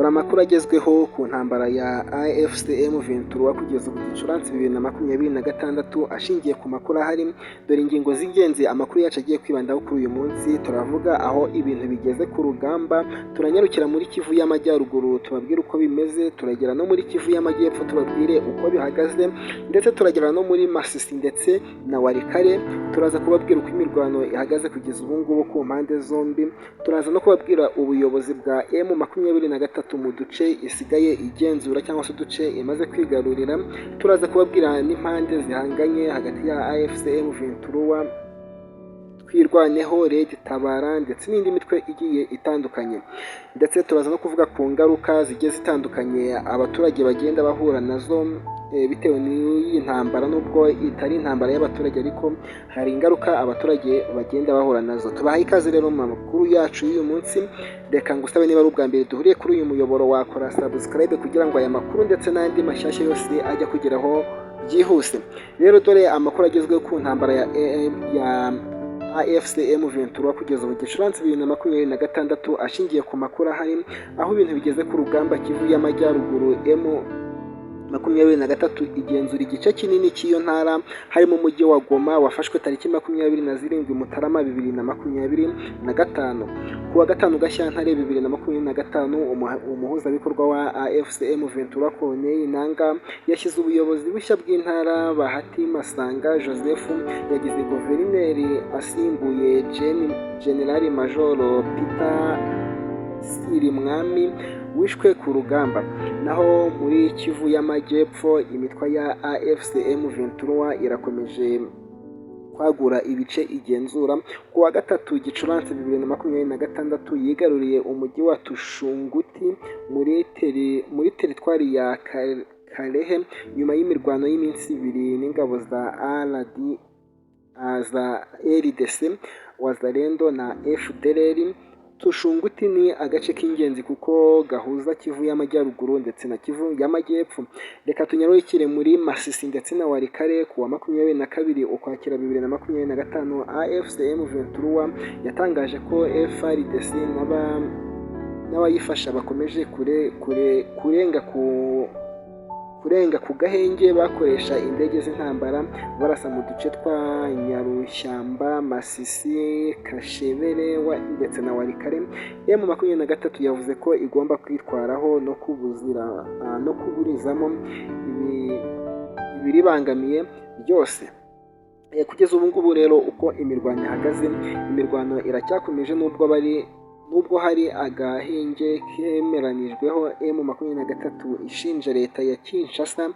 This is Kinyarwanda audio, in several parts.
Dore amakuru agezweho ku ntambara ya AFC M23 kugeza ubu Gicurasi 2026, ashingiye ku makuru ahari. Dore ingingo z'ingenzi amakuru yacu agiye kwibandaho kuri uyu munsi. Turavuga aho ibintu bigeze ku rugamba, turanyarukira muri Kivu y'Amajyaruguru tubabwire uko bimeze, turagera no muri Kivu y'Amajyepfo tubabwire uko bihagaze, ndetse turagera no muri Masisi ndetse na Walikale, turaza kubabwira uko imirwano ihagaze kugeza ubu ngubu ku mpande zombi. Turaza no kubabwira ubuyobozi bwa M23 mu duce isigaye igenzura cyangwa se uduce imaze kwigarurira. Turaza kubabwira n'impande zihanganye hagati ya AFC M23, Twirwaneho, Red Tabara ndetse n'indi mitwe igiye itandukanye. Ndetse turaza no kuvuga ku ngaruka zigiye zitandukanye abaturage bagenda bahura nazo bitewe n'iyi ntambara. Nubwo itari intambara y'abaturage, ariko hari ingaruka abaturage bagenda bahura nazo. Tubahaye ikaze rero mu makuru yacu y'uyu munsi. Reka ngusabe, niba ari ubwa mbere duhuriye kuri uyu muyoboro, wakora subscribe kugira ngo aya makuru ndetse n'andi mashyashya yose ajya kugeraho byihuse. Rero dore amakuru agezweho ku ntambara ya AFC M23 kugeza ubu Gicurasi 2026, ashingiye ku makuru ahari, aho ibintu bigeze ku rugamba. Kivu y'Amajyaruguru: M23 igenzura igice kinini cy'iyo ntara, harimo umujyi wa Goma wafashwe tariki 27 Mutarama 2025. Ku wa gatanu Gashyantare 2025, umuhuzabikorwa wa AFC M23 Corneille Nangaa yashyize ubuyobozi bushya bw'intara. Bahati Masanga Joseph yagize guverineri, asimbuye General Major Peter Cirimwami wishwe ku rugamba. Naho muri Kivu y'Amajyepfo, imitwe ya AFC M23 irakomeje kwagura ibice igenzura. Ku wa gatatu Gicurasi 2026, yigaruriye umujyi wa Tushunguti muri teritwari ya Kalehe, nyuma y'imirwano y'iminsi 2 n'ingabo za RD za RDC, Wazalendo na FDLR. Tushunguti ni agace k'ingenzi kuko gahuza Kivu y'Amajyaruguru ndetse na Kivu y'Amajyepfo. Reka tunyarukire muri Masisi ndetse na Walikale. Ku wa 22 Ukwakira 2025, AFC M23 yatangaje ko FARDC n'abayifasha bakomeje kure kure kurenga ku gahenge, bakoresha indege z'intambara barasa mu duce twa Nyarushyamba, Masisi, Kashebere ndetse na Walikale. M23 yavuze ko igomba kwitwaraho no kuburizamo ibiribangamiye byose. Kugeza ubu ngubu rero, uko imirwano ihagaze, imirwano iracyakomeje nubwo hari agahenge kemeranijweho. M23 ishinja leta ya Kinshasa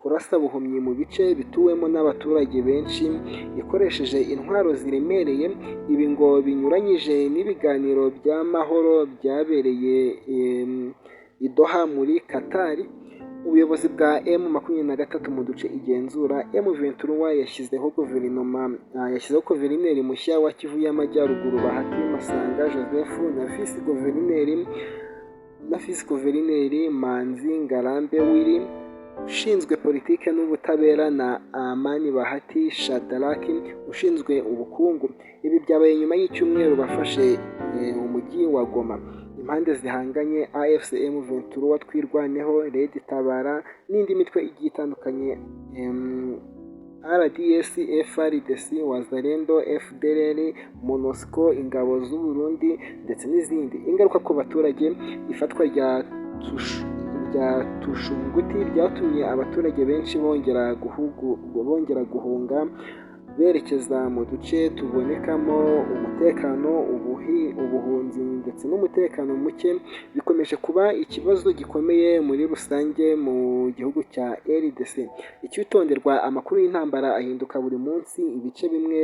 kurasa buhumyi mu bice bituwemo n'abaturage benshi ikoresheje intwaro ziremereye. Ibi ngo binyuranyije n'ibiganiro by'amahoro byabereye i Doha muri Qatar. Ubuyobozi bwa M23 mu duce igenzura: M23 yashyizeho guverinoma, yashyizeho guverineri mushya wa Kivu y'Amajyaruguru, Bahati Masanga Joseph, na visi guverineri Manzi Ngarambe Willy, ushinzwe politike n'ubutabera, na Amani Bahati Shadaraki, ushinzwe ubukungu. Ibi byabaye nyuma y'icyumweru bafashe umujyi wa Goma. Impande zihanganye: AFC M23, Twirwaneho, Red Tabara n'indi mitwe igiye itandukanye, RDC, FARDC, Wazalendo, FDLR, MONUSCO, ingabo z'u Burundi ndetse n'izindi. Ingaruka ku baturage: ifatwa rya Tushunguti ryatumye abaturage benshi bongera guhunga berekeza mu duce tubonekamo umutekano. Ubuhunzi ndetse n'umutekano muke bikomeje kuba ikibazo gikomeye muri rusange mu gihugu cya RDC. Icyitonderwa: amakuru y'intambara ahinduka buri munsi. Ibice bimwe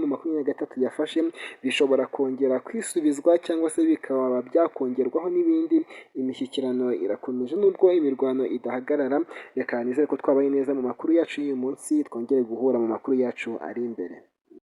M23 yafashe bishobora kongera kwisubizwa cyangwa se bikaba byakongerwaho n'ibindi. Imishyikirano irakomeje nubwo imirwano idahagarara. Reka nizere ko twabaye neza mu makuru yacu y'uyu munsi, twongere guhura mu makuru yacu ari imbere.